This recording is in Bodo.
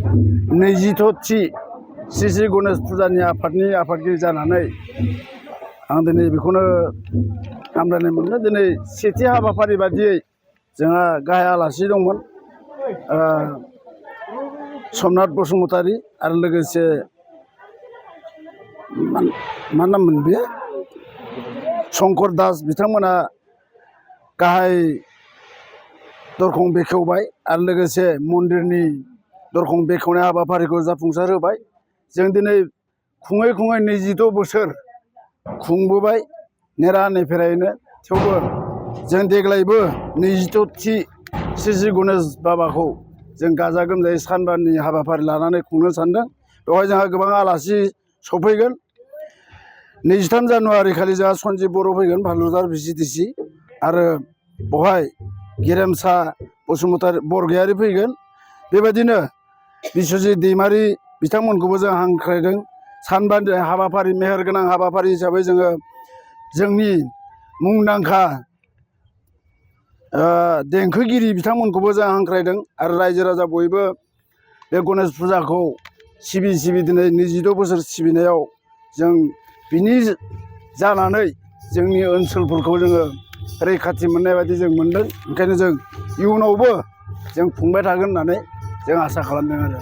नैजिथि श्री गणेश फुजानि आफादनि आफादगिरि जानानै आं दिनै बेखौनो हामलायनाय मोनो। दिनै सेथि हाबाफारि बादियै जोंहा गाहाय आलासि दंमोन, समनाथ बसुमतारी आरो लोगोसे मा नाममोन बेयो शंकर दास बिथांमोना गाहाय दरखं बेखेवबाय आरो लोगोसे मन्दिरनि दरखं बेखेवनाय हाबाफारिखौ जाफुंसार होबाय। जों दिनै खुङै खुङै 26 बोसोर खुंबोबाय नेरा नेफेरायैनो। थेवबो जों देग्लायबो 26थि श्री गणेश बाबाखौ जों गाजा गोमजायै सानबानि हाबाफारि लानानै खुंनो सानदों। बेवहाय जोंहा गोबां आलासि सफैगोन। 23 जानुवारि खालि जोंहा सन्जिब बर' फैगोन, भालुदार VCDC, आरो बेवहाय गेरेमसा बसुमतारी बरगयारी फैगोन। बेबायदिनो बिस्वजित दैमारि बिथांमोनखौबो जों हांख्रायदों। सानबानि हाबाफारि, मेहेरगोनां हाबाफारि हिसाबै जोङो जोंनि मुंदांखा देंखोगिरि बिथांमोनखौबो जों हांख्रायदों आरो रायजो राजा बयबो बे गणेश फुजाखौ सिबि दिनै 26 बोसोर सिबिनायाव जों बिनि जानानै जोंनि ओनसोलफोरखौ जोङो रैखाथि मोननाय बायदि जों मोनदों। ओंखायनो जों इयुनावबो जों खुंबाय थागोन होननानै जों आसा खालामदों आरो।